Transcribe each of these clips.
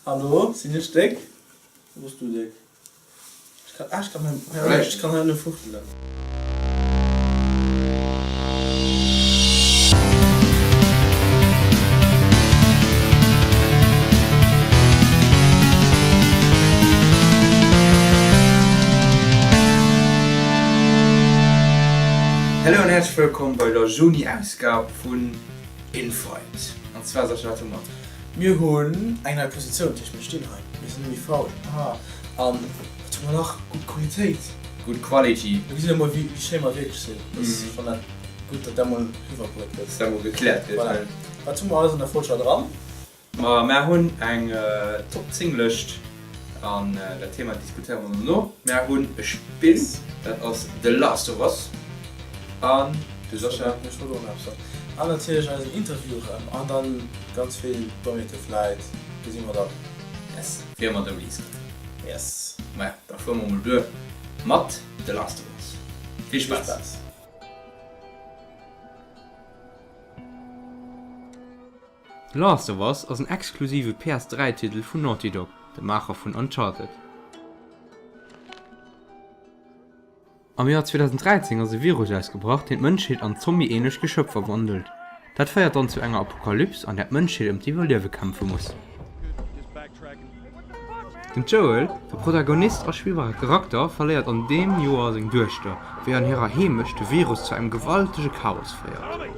Hallo, sinn ech déck? Oder bass du déck? Ech kann, ah, ech kann hei, ech kann hei nëmme fuchtelen. Hello an häerzlech wëllkomm bei der Juni-Ausgab vun Infight. An zwar, Sascha, wat hu mer? Mir hunn eng nei Positioun, dat heescht mir stinn hei, mir sinn net méi faul. Haha. An wat hu mer nach? Gutt Qualitéit. Good quality. Mir gesinn emol wéi schéi mer wierklech sinn. Dat ass schonn dat gutt, datt dat mol eriwwerbruet gëtt. Dass dat mol gekläert gëtt. Voilà. Wat hu mer alles an der Folscher dran? Ma mär hunn eng Top 10 Lëscht an dat Thema diskutéiere mer dono. Mär hunn e Spill, dat ass The Last of Us an de Sascha. Ech wollt och nach eppes soen. An natierlech eisen Interview erëm an dann ganz vill Dommheete vläit. Gesi mer dann. Yes, wéi ëmmer de Release gëtt. Yes. Maja, da fuere mer mol duer mat The Last of Us. Vill Spaass! The Last of Us ass en exklusive PS3-Titel vun Naughty Dog, de Maacher vun Uncharted. Am Joer 2013 ass e Virus ausgebrach, deen d'Mënschheet an Zombie-änlech Geschöpf verwandelt. Dat féiert dann zu enger Apokalyps, an där d'Mënschheet ëm d'Iwwerliewe kämpfe muss. Den Joel, de Protagonist a spillbare Charakter, verléiert an deem Joer seng Duechter, wéi an hirer Heemecht de Virus zu engem gewaltege Chaos féiert.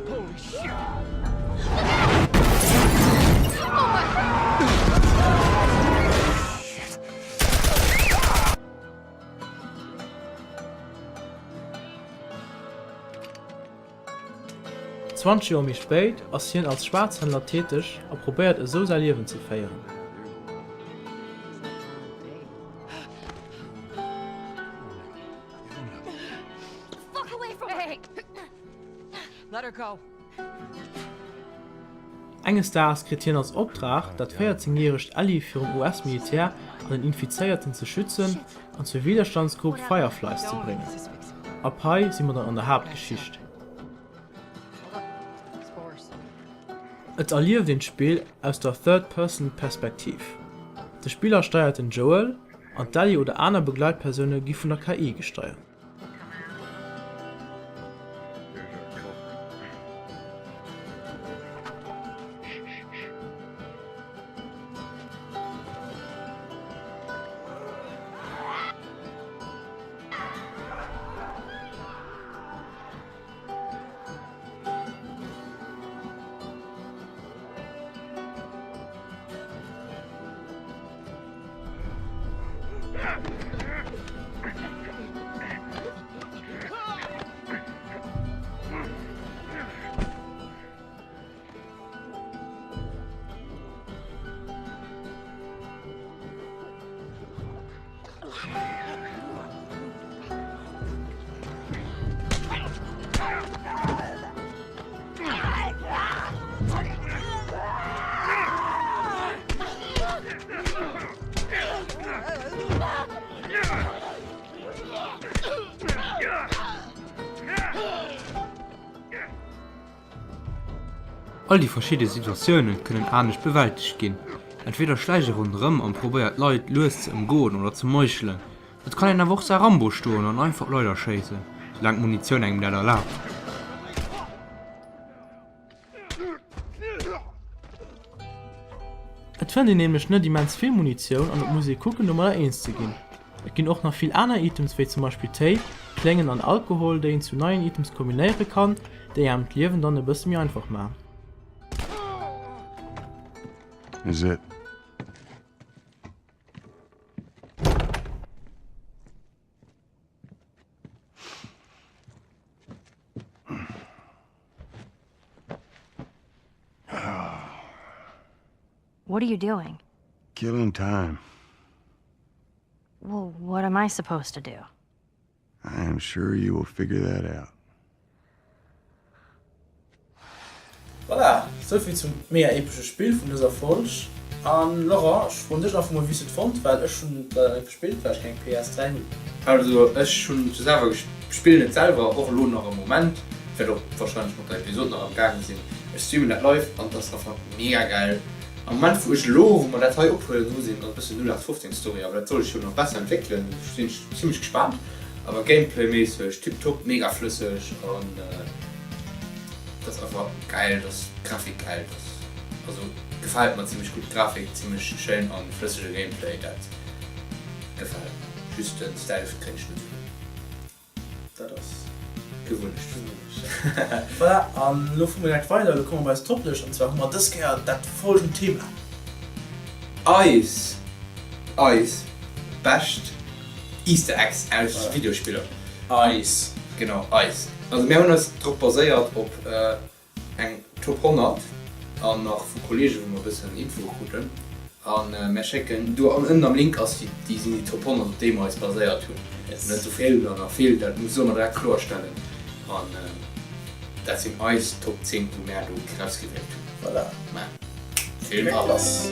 20 Joer méi spéit ass hien als Schwaarzhändler täteg a probéiert esou säi Liewen ze féieren. Enges Daags kritt hien als Optrag, dat 14 järegt Ellie virum US-Militär an den Infizéierten ze schützen an zur Widerstandsgrupp Fireflies ze bréngen. Ab hei si mer dann an der Haaptgeschicht. Et erlieft een d'Spill aus der Third-Person-Perspektiv. De Spiller steiert den Joel, an d'Ellie oder aner Begleitpersoune gi vun der KI gesteiert. All déi verschidde Situatioune kënnen anescht bewältegt ginn. Entweder schläicht ee ronderëm an probéiert d'Leit lues ze ëmgoen oder ze meuchelen. Et kann een awer och sa Rambo stoen an einfach d'Leit erschéissen, soulaang d'Munitioun engem dat erlaabt. Et fënnt een nämlech net immens vill Munitioun an et muss ee kucken domadder eens ze ginn. Et ginn och nach vill aner Items wéi zum Beispill Téi, Kléngen an Alkohol déi een zu neien Items kombinéiere kann, déi engem d'Liewen dann e bësse méi einfach maachen. Is it? What are you doing? Killing time. Well, what am I supposed to do? I am sure you will figure that out. Voilà, souvill zum mega epesche Spill vun dëser Folg. An Laurent, ech froen dech einfach mol wéis de et fonnt, well ech hunn et leider net gespillt, well ech keng PS3 hunn. Also ech hunn et selwer gespillt, spillen et selwer och elo nach am Moment, wäert och wahrscheinlech mat der Episode nach am gaange sinn. Ech streamen dat live an et ass einfach mega gäil. Am Moment wou ech elo, wou mer dat hei ophuelen, dru sinn, ass e bëssen 0815 Story, awer dat soll sech jo nach besser entwéckelen, do sinn ech zimlech gespaant. Awer Gameplay-méisseg tiptop, mega flësseg an dat ass einfach gäil, dat ass d'Grafik gäil, dat ass also gefält mer zimlech gutt, d'Grafik zimlech schéin an flëssege Gameplay, dat gefält mer. Just den Stealth kréien ech net esou hin. Dat ass Gewunnecht. Gewunnecht. Voilà, an elo fuere mer direkt weider. Elo komme mer bei eis Toplëscht an zwar hu mer dës Kéier dat folgend Thema. Eis, eis bescht Easter Eggs aus Videospiller. Eis. Genau, eis. Also mär hunn eis drop baséiert op Eng Top 100 an nach vu Kollegen wou mer e bëssen Info kruten an mär schécken do an ënnen am Link ass déi déi sinn déi Top 100 op déi mer eis baséiert hunn. Net esou vill oder nach vill, dat solle mer direkt kloer stellen an dat sinn eis Top 10 wou mär do erausgewielt hunn. Voilà. Mä vill Spass.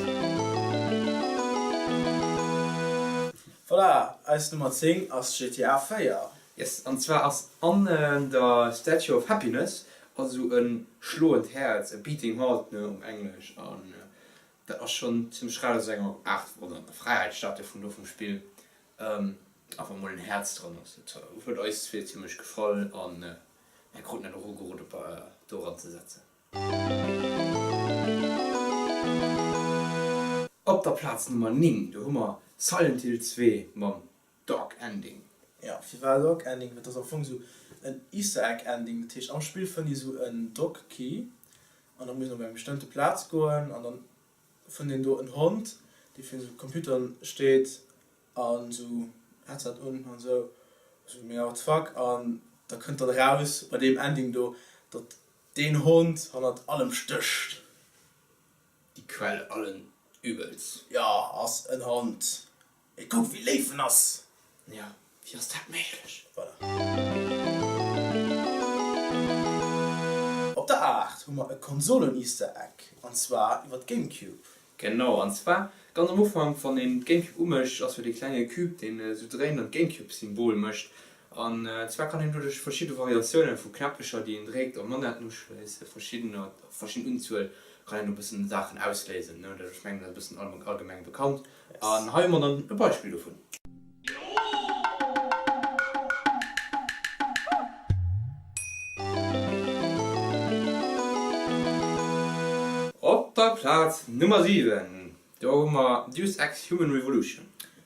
Voilà, eis Nummer 10 ass GTA 4. Yes, an zwar ass an der Statue of Happiness ass esou e schloend Häerz, a beating heart ne um Englesch, an dat ass schonn zimmlech rar, dass enger Aart oder an der Fräiheitsstatue vun do vum Spill einfach mol en Häerz dran ass. Dat huet eis zwee zimmlech gefall an mär kruten dat och ugerode do eran ze setzen. Op der Plaz Nummer 9 do hu mer Silent Hill 2 mam Dark Ending. Jo, firwat Dark Ending? Well et ass am Fong esou en Easter Egg Ending, dat heescht am Spill fënnt ee sou en Dog Key an da muss een op eng bestëmmte Plaz goen an dann fënnt een do en Hond dee virun esou Computeren steet an esou Headset un an esou, esou mega what the fuck an da kënnt dann eraus bei deem Ending do datt deen Hond hannert allem stécht. Die Quell allen Übels. Jo, ass en Hond. Mee kuck wéi léif en ass! Jo, wéi ass dat méiglech? Voilà. Op der 8 hu mer e Konsolen-Easter Egg, an zwar iwwer d'Gamecube. Genau, an zwar ganz am Ufank wann een d'Gamecube umécht, ass jo dee klenge Cube deen esou dréint an d'Gamecube-Symbol mécht. An zwar kann een doduerch verschidde Variatiounen vu Knäppecher déi een dréckt a Manetten uschléissen, verschiddener, verschidden Unzuel, kann een do bëssen Saachen ausléisen, ne? Dat ech mengen dat ass e bëssen allgemeng bekannt. An hei hu mer dann e Beispill dovun. Op der Plaz Nummer 7, do hu mer Deus Ex Human Revolution.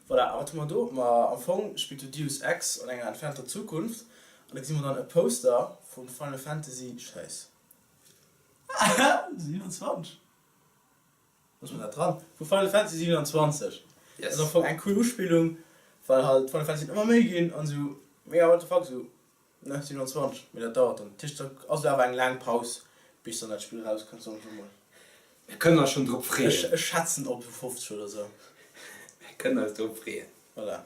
Voilà, a wat hu mer do? Ma am Fong spillt do Deus Ex an enger entfernter Zukunft an da gesi mer dann e Poster vu Final Fantasy, Scheiss, 27? Looss mer dat dran. Vu Final Fantasy 27. Dat ass am Fong eng cool Uspillung, well halt Final Fantasy ëmmer méi ginn an esou mega what the fuck esou ne 27, mee dat dauert dann. Dat heescht da ass elo awer eng laang Paus bis dann dat Spill erauskënnt soen ech emol. Mir kënnen eis schonn drop freeën. Ech schätzen op esou 50 oder esou. Mir kënnen eis drop freeën. Voilà.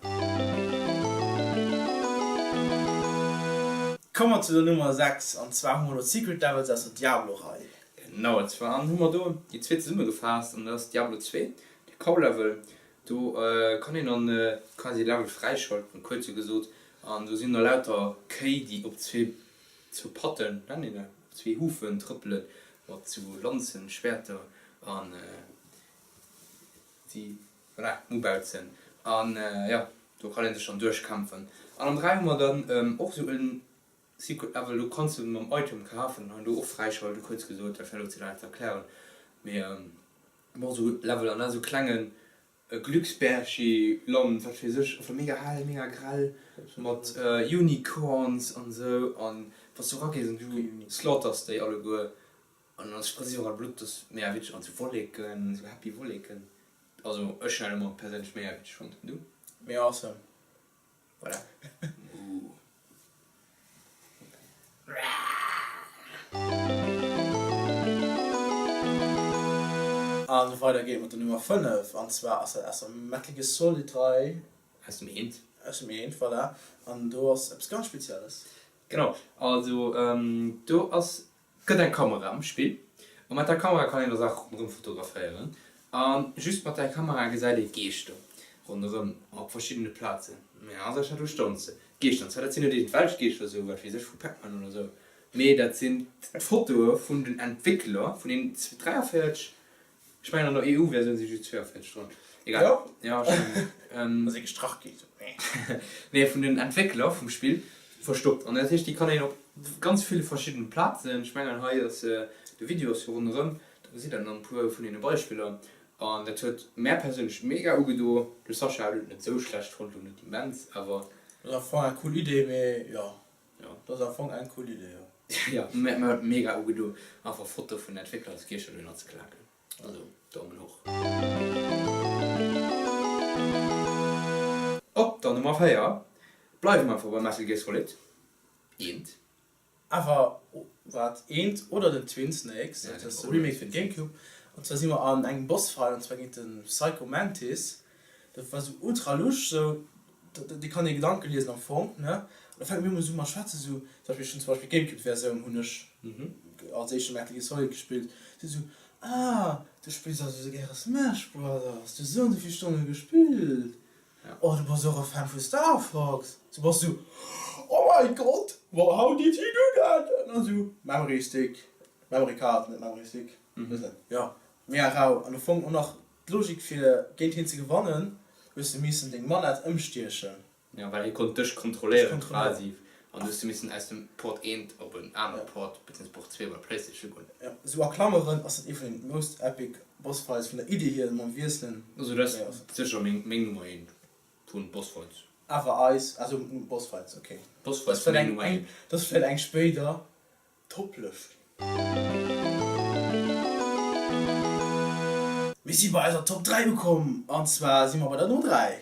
Komme mer zu der Nummer 6 an zwar hu mer do d'Secret Levels aus der Diablo-Rei. Genau, an zwar hu mer do déi zwee zesummegefaasst an dat ass Diablo 2, de Cow Level. Do kann een dann quasi e Level fräischalten, kuerz esou gesot, an do sinn da lauter Kéi déi op zwee, zwou Patten, nennt een dat, op zwee Hufen trëppelen, mat sou Lanzen, Schwäerter an déi Voilà, mubauzen. An jo, do kann een sech dann duerchkämpfen. An am 3 hu mer dann och sou en Secret Level, do kanns de mam Item kafen an do och fräischalten, kuerz gesot, dat wär elo ze laang ze erklären, mee och sou Level an da sou klenge Glücksbärchi-Land, wat weess ech, einfach mega hell, mega grell, mat Unicorns an sou, an wanns du eragees an du slaughters déi alleguer An dann spritzt iwwerall Blutt, dat ass mega witzeg. An sou Wolleken, sou happy Wolleken. Also ech hun dat emmer perséinlech mega witzeg fonnt. Du? Mega awesome. Voilà. Ooh. An weider geet et mat der Nummer 5, an zwar ass dat aus der Metal Gear Solid Rei. Aus dem Eent. Aus dem Eent, voilà. An do ass eppes ganz Spezielles. Genau, also do ass Gëtt eng Kamera am Spill a mat der Kamera kann een da Saache ronderëm fotograféieren a just mat där Kamera gesäit ee Geeschter ronderëm op verschiddene Plazen. Mä a sech dat ustaunt se. Geeschter, an zwar dat sinn net iergendwelch Geeschter, esou wat weess ech vu Pac-Man oder esou, mee dat sinn d'Fotoe vun den Entwéckler vun den 43. Ech mengen an der EU-Versioun si just 42 dran. Egal. Jo? Ja, ech mengen. Ass ee gestrach gi sou. Nee, vun den Entwéckler vum Spill verstoppt. An dat heescht, déi kann een op ganz ville verschiddene Plazen, ech mengen hei ass de Video ass jo ronderëm, do gesitt der dann e puer vun deene Beispiller. An dat huet mär perséinlech mega ugedo. De Sascha huet et net sou schlecht fonnt, lo net immens, awer. Dat ass am Fong eng cool Idee, mee jo. Dat ass am Fong eng cool Idee, jo. Jo, mär huet mega ugedo, einfach Foto vun Entwéckler als Kierche dohinner ze klaken. Also Daumen hoch. Op der Nummer 4 bleiwe mer einfach bei Metal Gear Solid 1. Awer wat eent oder den Twin Snakes, dat ass de Remake fir d'Gamecube. An zwar si mer an engem Bossfight, an zwar géint de Psycho Mantis. Dat war sou ultra lusch, sou dee kann ee Gedanke liesen am Fong, ne? An da fänkt mir un esou mat schwätzen, sou zum Beispill, ech hunn zum Beispill d'Gamecube-Versioun hunn ech als éischte Metal Gear Solid gespillt, si sou, ah du spills also sou gäre Smash Brothers, du hues esou an esou vill Stonne gespillt, oh du bass och e Fan vu Star Fox, du bass sou, oh my God, how did he do that? An dann sou, Memory Stick, Memory Card, net Memory Stick, weess net, jo, mega rau an am Fong och nach D'Logik fir géint hien ze gewannen, hues de missen deng Manett ëmstiechen. Jo, well hie konnt dech kontrolléieren quasi an du hues du missen aus dem Port 1 op en anere Port, beziehungsweise Port 2 bei d'Playstation goen. Jo, sou a Klammeren ass dat ee vun den most epic Boss Fights vun der Idee hier mam Wiesselen. Also dat ass sécher meng meng Nummer 1 vun Boss Fights. Awer eis, also Boss Fights, ok. Boss Fights meng Nummer 1. Dat ass vläit eng spéider Toplëscht. Mir si bei eiser Top 3 ukomm an zwar si mer bei der Nummer 3.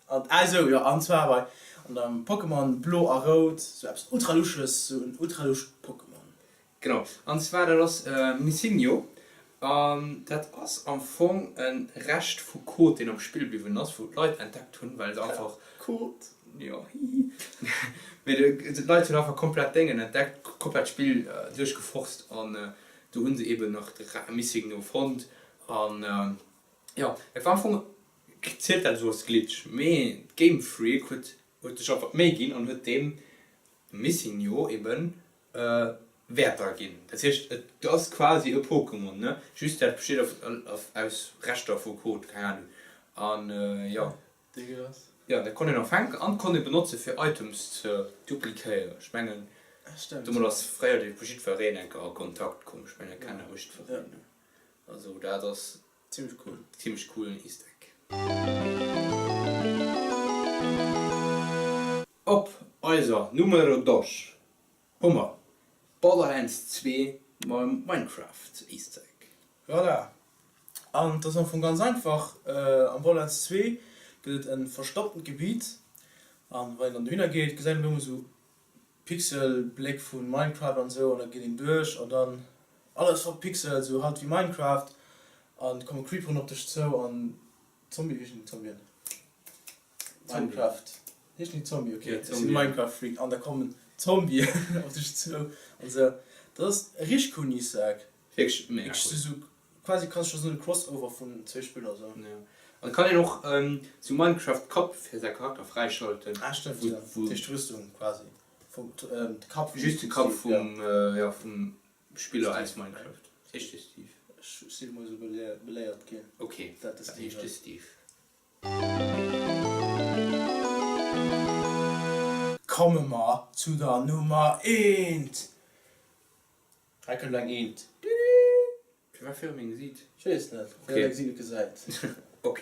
An ah sou jo an zwar bei an der Pokémon Blo a Rout sou eppes ultra lusches, sou en ultra luscht Pokémon. Genau, an zwar dat ass Missinho an dat ass am Fong e Rescht vu Code deen am Spill bliwwen ass, wou d'Leit entdeckt hunn, well se einfach, Code? Jo, hihi, mee d'Leit hunn einfach komplett Déngen entdeckt, komplett d'Spill duerchgeforst an do hu se eben nach de Missingno fonnt an jo, et war am Fong, zielt dat esou als Glitch, mee d'Game Freak huet huet sech einfach d'Méi ginn an huet deem Missingno eben Wäerter ginn. Dat heescht, et ass quasi e Pokémon, ne? Just dat besteet aus Reschter vu Code, keng Ahnung. An jo. Dégueulasse. Jo, dat konnt een och fänken an konnt ee benotze fir Items ze duplikéieren. Ech mengen, domat ass fréier dee jiddwereen enker a Kontakt komm. Ech mengen, dat kennt awer jiddwereen, ne? Also dat ass Zimmlech cool. Zimmlech coolen Easter Egg. Op eiser Numero dos hu mer Borderlands 2 mam Minecraft Easter Egg. Voilà. An et ass am Fong ganz einfach, Am Borderlands 2 gëtt et e verstopptent Gebitt, an wann een dann dohinner geet, gesäit een op eemol esou Pixelbléck vu Minecraft an esou, an da geet een duerch an dann alles verpixelt, esou halt wéi Minecraft, an et komme Creeperen op dech zou an Zombie, wéi heeschen déi Zombien? Minecraft heeschen déi Zombie, ok, ech sinn Minecraft Freak, an da kommen Zombien op dech zou an esou, dat ass e richteg coolen Easter Egg, Wierklech mega cool. Esou quasi kanns scho soen e Crossover vun zwéi Spiller esou. Jo, an et kann een och sou Minecraft Kapp fir säi Charakter fräischalten. Ah stëmmt, jo, dat heescht d'Rüstung quasi vum, de Kapp vum Just de Kapp vum, jo, vum Spiller aus Minecraft. Heescht dee Steve? Ech sinn emol esou beléiert ginn, Ok, dat de dat heescht Steve de ass. Steve. Komme mer zu der Nummer eent! Hei kënnt eng Eent. Firwat fir meng Gesiit? Ech weess net, fir däi Gesiit net gesäit. Ok.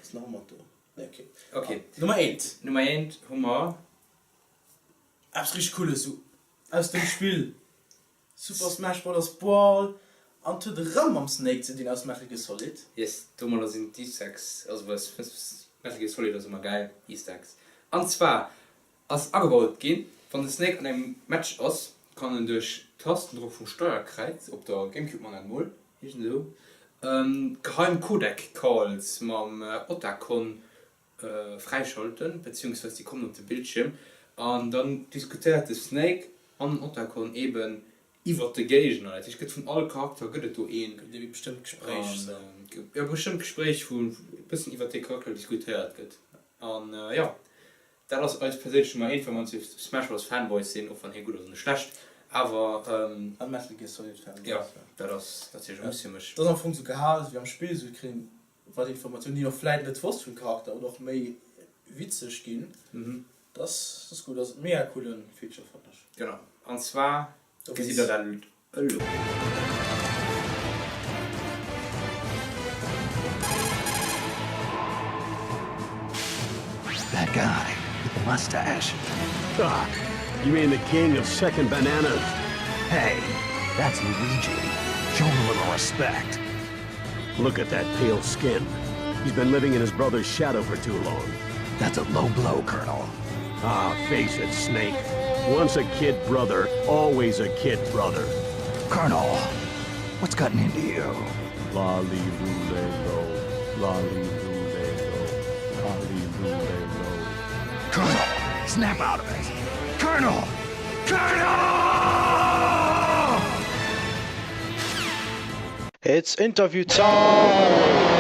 Ass nach ëmmer do. Nee, ok. Ok. Nummer eent. Nummer eent hu mer. Eppes richteg Cooles sou aus dem Spill Super Smash Brothers Brawl an et huet erëm mam Snake ze dinn aus Metal Gear Solid. Yes, domadder sinn d'Easter Eggs, also was Metal Gear Solid ass ëmmer gäil, Easter Eggs. An zwar ass agebaut ginn, wann de Snake an engem Match ass, kann en duerch Tastendrock vum Steierkräiz op der Gamecube Manette mol, heescht en esou, geheim Codec Calls mam Otacon fräischalten, beziehungsweise déi kommen op de Bildschierm an dann diskutéiert de Snake an den Otacon eben iwwert de Géigner. Dat heescht, gëtt vun all Charakter gëtt et do een. Gëtt e bestëmmt Gespréich sou. Jo, bestëmmt Gespréich, wou e bëssen iwwert dee Charakter diskutéiert gëtt. An jo, dat ass eis perséinlech Nummer eent, well mer eis Smash Bros. Fanboys sinn, och wann hie gutt ass oder schlecht. Awer. A Metal Gear Solid Fan. Jo, dat ass natierlech e Muss fir mech. Dat ass am Fong sou gehal wéi am Spill, sou kréien weider Informatiounen, déi een och vläit net wosst vum Charakter oder och méi witzeg ginn. Dat ass gutt, dat ass e mega coolen Feature fannen ech. Genau, an zwar gesitt der dat elo. That guy with the mustache. Ah, you mean the king of second bananas? Hey, that's Luigi. Show him a little respect. Look at that pale skin. He's been living in his brother's shadow for too long. That's a low blow, Colonel. Ah, face it, Snake. Once a kid brother, always a kid brother. Colonel, what's gotten into you? Lolly lule lo, lolly lule lo, lolly lule lo. Colonel, snap out of it! Colonel! Colonel! It's interview time!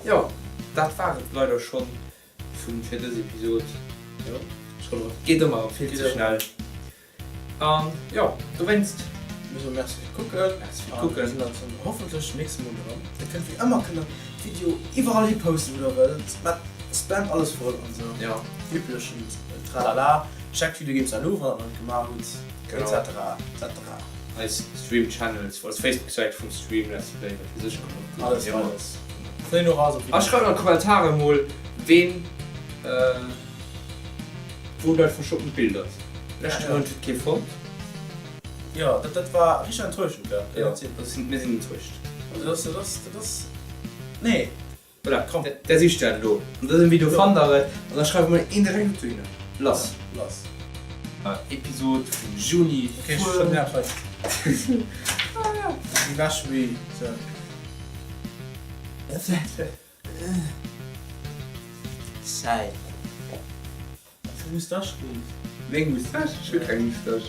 Jo, dat war et leider schonn vun fir dës Episod. Jo, schonn erëm. Geet ëmmer erëm vill ze schnell. An jo, dowéinst. Mir soe Merci fir d'Kucken. Merci fir d'Kucken. Mir gesinn eis dann hoffentlech nächste Mol erëm. Dir kënnt wéi ëmmer kënnt der d'Video iwwerall hi posten wou der wëllt. Mä spamt alles voll an esou. Jo. Üblechen Tralala. Checkt Video Games Elo wann der et nach net gemaach hutt. Genau. Etc. Etc. Eis Stream Channels, eis Facebook Säit vum Stream Let's Play, wat weess ech nach. Alles, alles. Fréi no raus op A schreift an d'Kommentare mol ween wou dat verstopptent Bild ass. Leschte Mount huet kee fonnt. Jo, dat dat war richteg enttäuschend, gell? Jo, dat sinn, mir sinn enttäuscht. Also dat ass, dat ass, dat ass, nee. Voilà, komm, där sicht dat elo an dësem Video fannt der et an da schreiwe mer een direkt op dohinner. Lass! Lass! Episod vum Juni Ok, ech schreiwen direkt hei. Déi wäsche wéi sou. Zäit. Wat fir Moustache hues? Meng Moustache? Ech hu keng Moustache.